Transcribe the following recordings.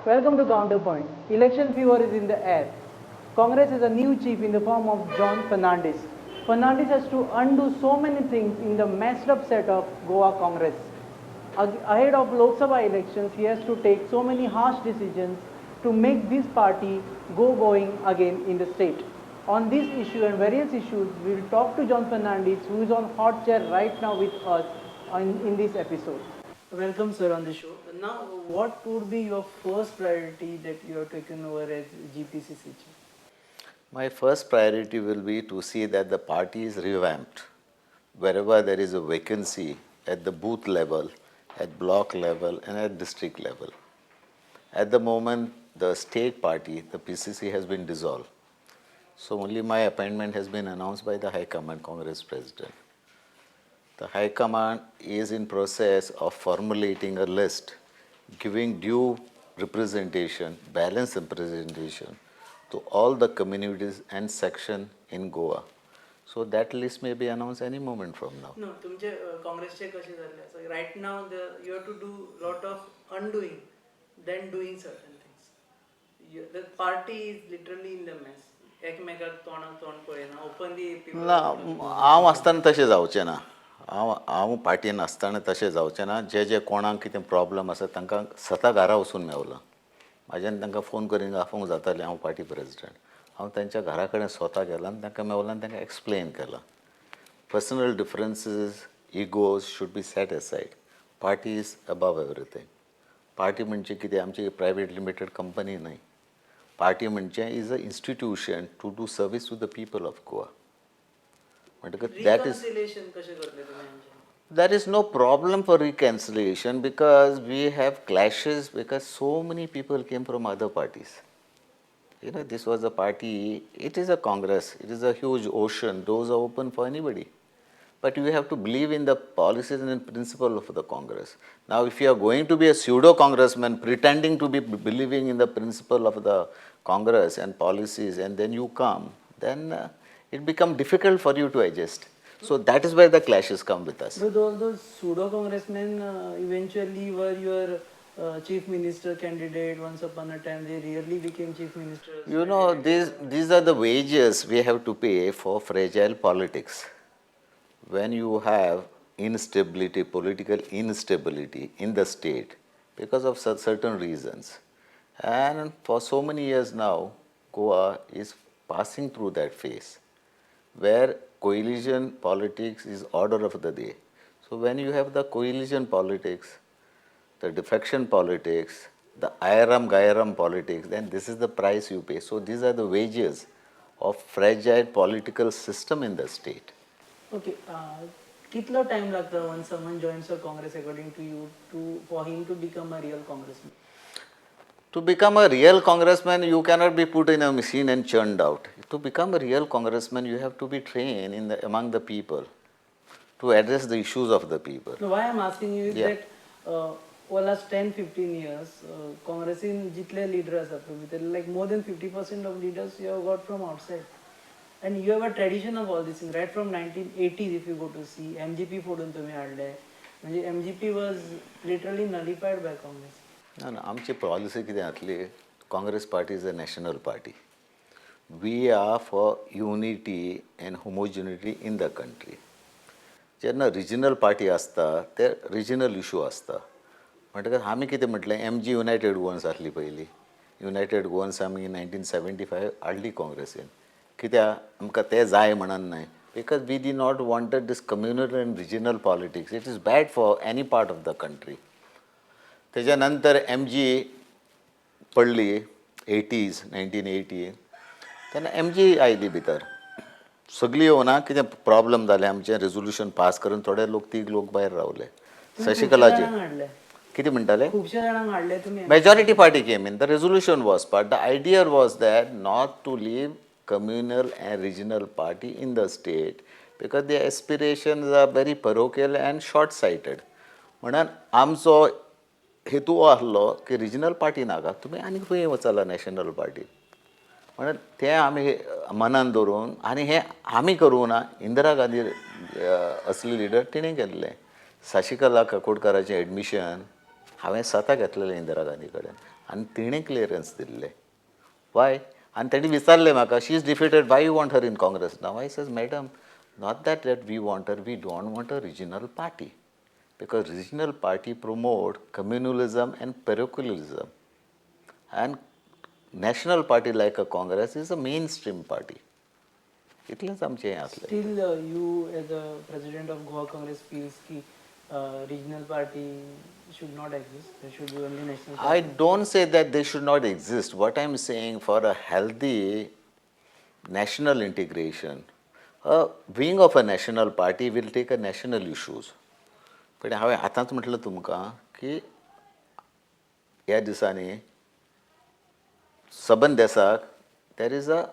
Welcome to Counterpoint. Election fever is in the air. Congress has a new chief in the form of John Fernandes. Fernandes has to undo so many things in the messed up set of Goa Congress. Ahead of Lok Sabha elections, he has to take so many harsh decisions to make this party go going again in the state. On this issue and various issues, we will talk to John Fernandes, who is on hot chair right now with us in this episode. Welcome, sir, on the show. Now, what would be your first priority that you have taken over as GPCC chief? My first priority will be to see that the party is revamped. Wherever there is a vacancy at the booth level, at block level, and at district level. At the moment, the state party, the PCC, has been dissolved. So only my appointment has been announced by the High Command Congress President. The High Command is in process of formulating a list, giving due representation, balanced representation to all the communities and section in Goa. So that list may be announced any moment from now. No, तुमचे काँग्रेसचे कसे झाले? Right now you have to do lot of undoing than doing certain things. The party is literally in the mess. एकमेकाक तोंडाक तोंड पळयना openly. ना, हांव आसतना तशें जावचें ना. हांव पार्टीन आसतना तशें जावचें ना. जे जे कोणाक कितें प्रॉब्लम आसा, तांकां स्वता घरा वचून मेवला. म्हाज्यान तांकां फोन करून आपोवंक जातालें. हांव पार्टी प्रेजिडंट, हांव तांच्या घरा कडेन स्वता गेलां आनी तांकां मेवलां आनी तांकां एक्सप्लेन केलां. Personal differences, egos should be set aside. Party is above everything. Party म्हणजे कितें, आमची प्रायवेट लिमिटेड कंपनी न्हय. पार्टी म्हणजे is a institution to do service to the people of Goa. म्हणटकच that is reconciliation कशें करतले तुमी हांचें? There is no problem for reconciliation because we have clashes because so many people came from other parties. This was a party, it is a Congress, it is a huge ocean, doors are open for anybody. But you have to believe in the policies and principle of the Congress. Now, if you are going to be a pseudo congressman pretending to be believing in the principle of the Congress and policies, and then you come, then it becomes difficult for you to adjust. So that is where the clashes come with us. But all those pseudo congressmen eventually were your chief minister candidate once upon a time. They really became chief ministers. These are the wages we have to pay for fragile politics. When you have instability, political instability in the state because of certain reasons. And for so many years now, Goa is passing through that phase where coalition politics is order of the day. So when you have the coalition politics, the defection politics, the Ayaram Gayaram politics, then this is the price you pay. So these are the wages of fragile political system in the state. Okay, कितलो time लागता once someone joins a Congress, according to you, to for him to become a real congressman? To become a real congressman, you cannot be put in a machine and churned out. To become a real congressman, you have to be trained among the people to address the issues of the people. No, why I'm asking you is that over last 10 15 years, Congress in जितले leader आसा पळय, like more than 50% of leaders you have got from outside. And you have a tradition of all this thing right from 1980s. If you go to see, MGP फोडून तुम्ही हाडले, म्हणजे MGP was literally nullified by Congress. ना ना, आमची policy कितें जातली, Congress party is a national party. We are for unity and homogeneity in the country. जेन्ना रिजनल पार्टी आसता, ते रिजनल इशू आसता. म्हणटकच आमी कितें म्हटलें, एमजी युनायटेड गोवन्स आसली पयलीं. युनायटेड गोवन्स आमी 1975 हाडली काँग्रेसीन. कित्याक आमकां ते जाय म्हणून न्हय, because we did not wanted this communal and regional politics. It is bad for any part of the country. तेच्या नंतर एमजी पडली एटीज, 1980. तेन्ना एमजी आयली भितर. सगळी येवना, कितें प्रॉब्लम जालें आमचें, रेजोल्युशन पास करून थोडे लोक, तीग लोक भायर रावले, शशिकलाचे. जाणांक हाडले. कितें म्हणटाले? खुबश्या जाणांक हाडले तुमी. Majority party came in, the resolution was passed. The idea was that not to leave communal and regional party in the state because their aspirations are very parochial and short sighted. म्हणून आमचो हेतू हो आसलो की regional party नाका, तुमी आनी खंय वचला नॅशनल पार्टी. म्हणून तें आमी मनान दवरून आनी हें आमी करूं ना, इंदिरा गांधी असली लिडर, तिणें केल्लें. शशिकला काकोडकाराचें एडमिशन हांवें स्वता घेतलेलें इंदिरा गांधी कडेन आनी तिणें क्लियरन्स दिल्लें. वाय? आनी तेणी विचारलें म्हाका, she is defeated, why you want her in Congress now? I says, madam, not that we want her, we don't want a regional party, because regional party promote communalism and parochialism, and national party like a Congress is a mainstream party. इतलेंच आमचें हें आसलें. Still, you as a president of Goa Congress feels की regional party should not exist. There should be only national party. I don't say that they should not exist. What I'm saying, for a healthy national integration, a wing of a national party will take a national issues. पण हांवें आतांच म्हटलें तुमकां की ह्या दिसांनी सबंद देसाक there is a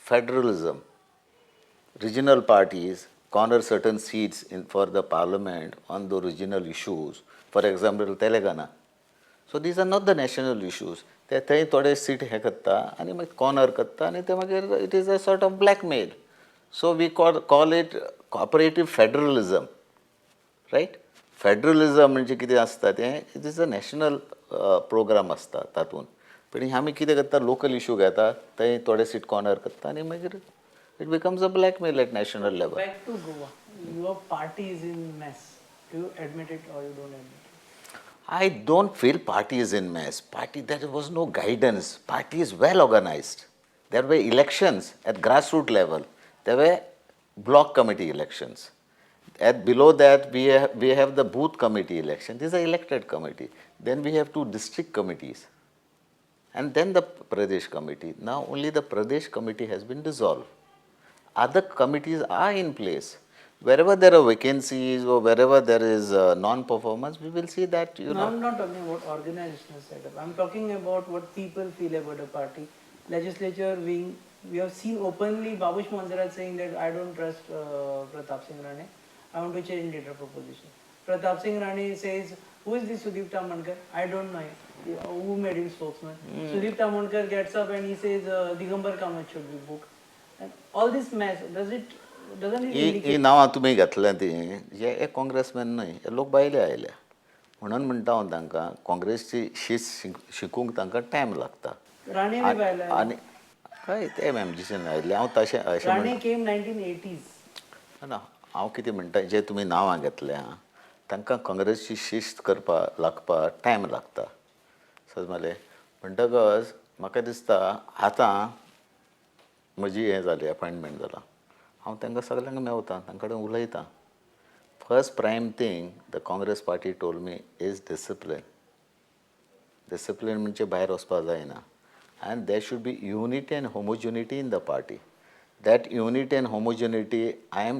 federalism. Regional parties corner certain seats in for the parliament on the regional issues. For example, Telangana. So these are not the national issues. ते थंय थोडे सीट हे करता आनी मागीर कॉर्नर करता आनी ते मागीर it is a sort of blackmail. So we call it cooperative federalism, right? Federalism म्हणजे कितें आसता तें, it is a national program आसता तातूंत. पण आमी कितें करता, लोकल इशू घेता, थंय थोडे सीट कॉर्नर करता आनी मागीर it becomes a blackmail at national level. Back to Goa. Your party is in mess. Do you admit it or you don't admit it? I don't feel party is in mess. Party, there was no guidance. Party is well organized. There were elections at grassroots level. There were block committee elections. At below that, we have the booth committee election. These are elected committee. Then we have two district committees. And then the Pradesh committee. Now only the Pradesh committee has been dissolved. Other committees are in place. Wherever there are vacancies or wherever there is non-performance, we will see that, you No, know. I'm not talking about organizational setup. I'm talking about what people feel about a party. Legislature wing, we have seen openly Babush Monserrate saying that I don't trust Pratap Singh Rane. I want to change leader proposition. Pratap Singh Rane says, who is this Sudeep Tamankar? I don't know him. Who made him spokesman? Sudeep Tamankar gets up and he says Digambar Kamat should be booked. And all this mess, doesn't it he indicate? ही नांवां तुमी घेतल्या ती हे काँग्रेसमॅन न्हय, हे लोक भायले आयल्या. म्हणून म्हणटा हांव तांकां, काँग्रेसची शिस्त शिकूंक तांकां टायम लागता. राणे बी भायले. आनी हय, ते एमजीसीन आयिल्ले. हांव तशें अशें राणे came 1980s. ना, हांव कितें म्हणटा, जे तुमी नांवां घेतल्या तांकां काँग्रेसची शिस्त करपाक लागपाक टायम लागता, समजलें? म्हणटकच म्हाका दिसता आतां म्हजी हें जालें, अपॉयंटमेंट जालां, हांव तांकां सगल्यांक मेवता, तांकां कडेन उलयतां. First prime thing the Congress party told me is discipline. Discipline म्हणजे भायर वचपाक जायना, and there should be unity and homogeneity in the party. That unity and homogeneity, I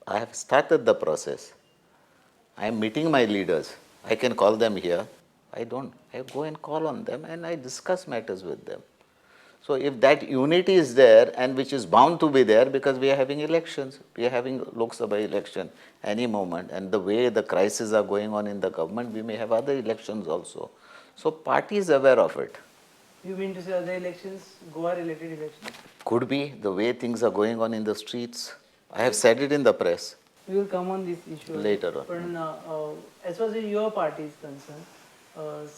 have started the process. I am meeting my leaders. I can call them here. I don't. I go and call on them and I discuss matters with them. So if that unity is there, and which is bound to be there because we are having elections, we are having Lok Sabha election any moment, and the way the crises are going on in the government, we may have other elections also. So party is aware of it. You mean to say other elections, Goa related elections? Could be, the way things are going on in the streets. I have said it in the press. We will come on this issue later on. पण as far as your party is concerned,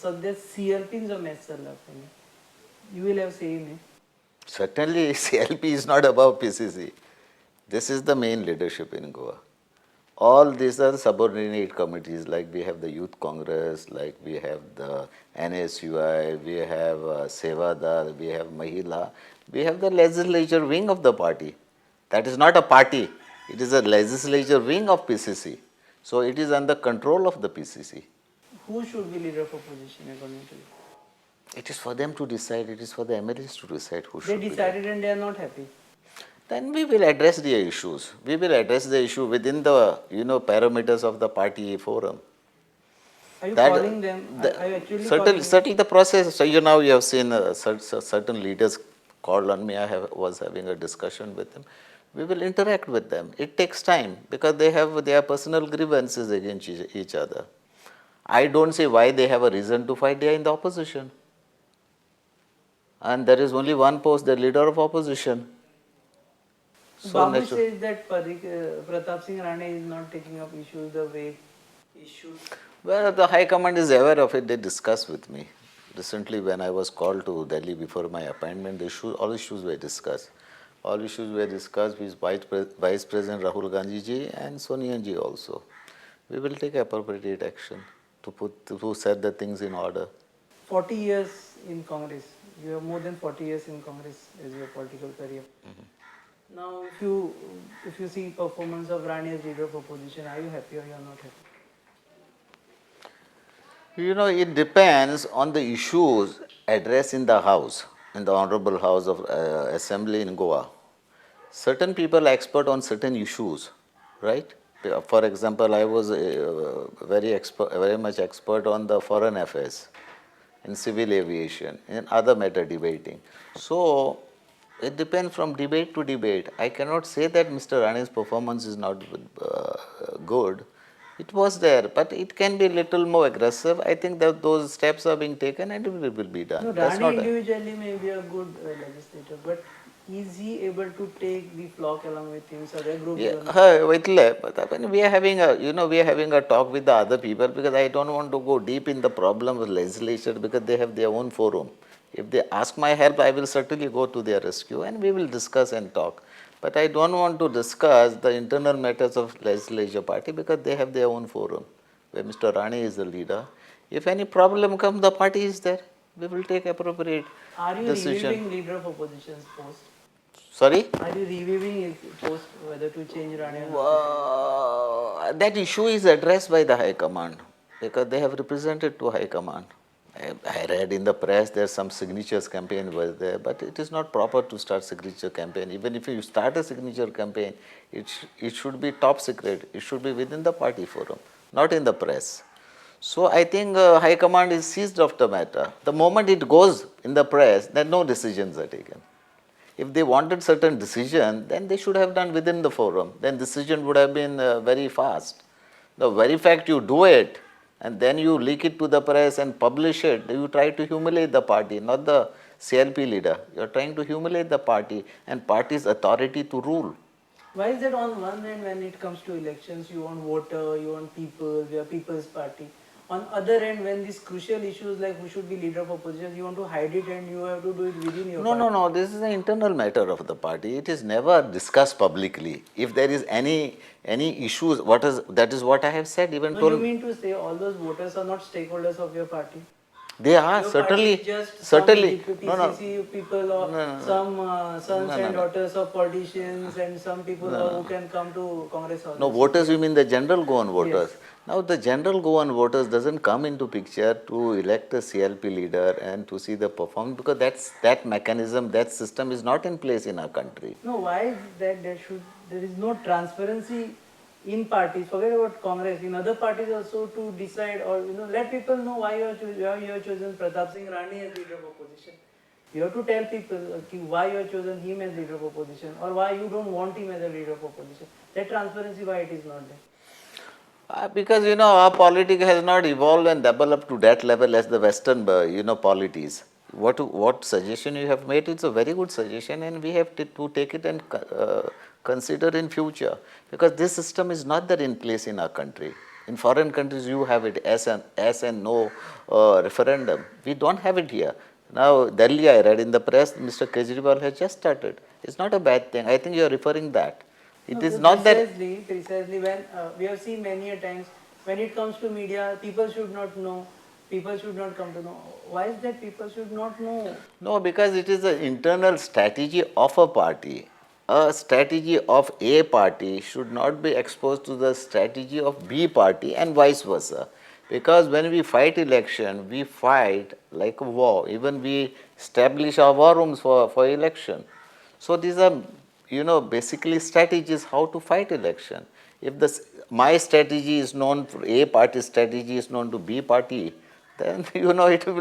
सध्या सीएलपीन जो match चल्ला पळय, you will have say in? Certainly, CLP is not above PCC. This is the main leadership in Goa. All these are subordinate committees, like we have the Youth Congress, like we have the NSUI, we have Seva Dal, we have Mahila, we have the legislature wing of the party. That is not a party, it is a legislature wing of PCC. So it is under control of the PCC. Who should be leader of opposition according to you? It is for them to decide, it is for the MLAs to decide who They should be. Decided and they are not happy. Then we will address the issues. We will address the issue within the parameters of the party forum. Are you calling them? Are you actually Certainly, calling them? Certainly the process. So now you have seen certain leaders called on me. I was having a discussion with them. We will interact with them. It takes time because they have their personal grievances against each other. I don't see why they have a reason to fight. They are in the opposition. And there is only one post, the leader of opposition. So Babu natural. Says that Pratap Singh Rane is not taking up issues the way issues? Well, the High Command is aware of it. They discussed with me. Recently, when I was called to Delhi before my appointment, all issues were discussed. All issues were discussed with Vice President Rahul Gandhi ji and Sonia ji also. We will take appropriate action to set the things in order. 40 years in Congress. You have more than 40 years in Congress as your political career. Now, if you see performance of Rane as leader of opposition, are you happy or you are not happy? It depends on the issues addressed in the House, in the Honorable House of Assembly in Goa. Certain people are expert on certain issues, right? For example, I was very much expert on the foreign affairs, in civil aviation, in other matter debating. So, it depends from debate to debate. I cannot say that Mr. Rane's performance is not good. It was there, but it can be a little more aggressive. I think that those steps are being taken and it will be done. No, That's Rane not a- individually may be a good legislator, but is he able to take the flock along with him, so their group? Yeah, even- हय वयतले, but I mean, we are having a you know we are having a talk with the other people because I don't want to go deep in the problem with legislature because they have their own forum. If they ask my help, I will certainly go to their rescue and we will discuss and talk. But I don't want to discuss the internal matters of legislature party because they have their own forum where Mr. Rane is the leader. If any problem comes, the party is there. We will take appropriate Are you decision. reviewing leader of opposition's post? Sorry? Are you reviewing his post whether to change Rane or not? That issue is addressed by the High Command because they have represented to High Command. I read in the press there's some signatures campaign was there, but it is not proper to start signature campaign. Even if you start a signature campaign, it should be top secret. It should be within the party forum, not in the press. So I think High Command is seized of the matter. The moment it goes in the press, then no decisions are taken. If they wanted certain decision, then they should have done within the forum. Then decision would have been very fast. The very fact you do it and then you leak it to the press and publish it, you try to humiliate the party, not the CLP leader. You are trying to humiliate the party and party's authority to rule. Why is that on one hand when it comes to elections, you want voter, you want people, we are people's party. On other hand, when these crucial issues like who should be leader of opposition, you want to hide it and you have to do it within your No, party. no, no. This is an internal matter of the party. It is never discussed publicly. If there is any issues, that is what I have said. Even No, told you mean to say all those voters are not stakeholders of your party? They are, Your certainly, party is just certainly. some No, no. PCC people or No, no, no. some sons No, no, and no. daughters of politicians and some people who can come to Congress. No, voters, you mean the general Goan voters. Yes. Now, the general Goan voters doesn't come into picture to elect a CLP leader and to see the performance, because that mechanism, that system is not in place in our country. No, why is that there is no transparency in parties? Forget about Congress, in other parties also to decide or let people know why you have chosen Pratap Singh Rane as leader of opposition. You have to tell people why you have chosen him as leader of opposition or why you don't want him as a leader of opposition. That transparency, why it is not there? Because our politics has not evolved and developed to that level as the Western polities. What suggestion you have made is a very good suggestion, and we have to take it and consider in future, because this system is not there in place in our country. In foreign countries you have it as an yes and no referendum. We don't have it here. Now Delhi, I read in the press, Mr. Kejriwal has just started. It's not a bad thing. I think you are referring that. It No, is not that. Precisely when we have seen many a times when it comes to media, people should not know, people should not come to know. Why is that people should not know? No, because it is the internal strategy of a party. A strategy of A party should not be exposed to the strategy of B party and vice versa. Because when we fight election, we fight like a war. Even we establish our war rooms for election. So these are basically strategies how to fight election. If my strategy is known, for A party strategy is known to B party, then it will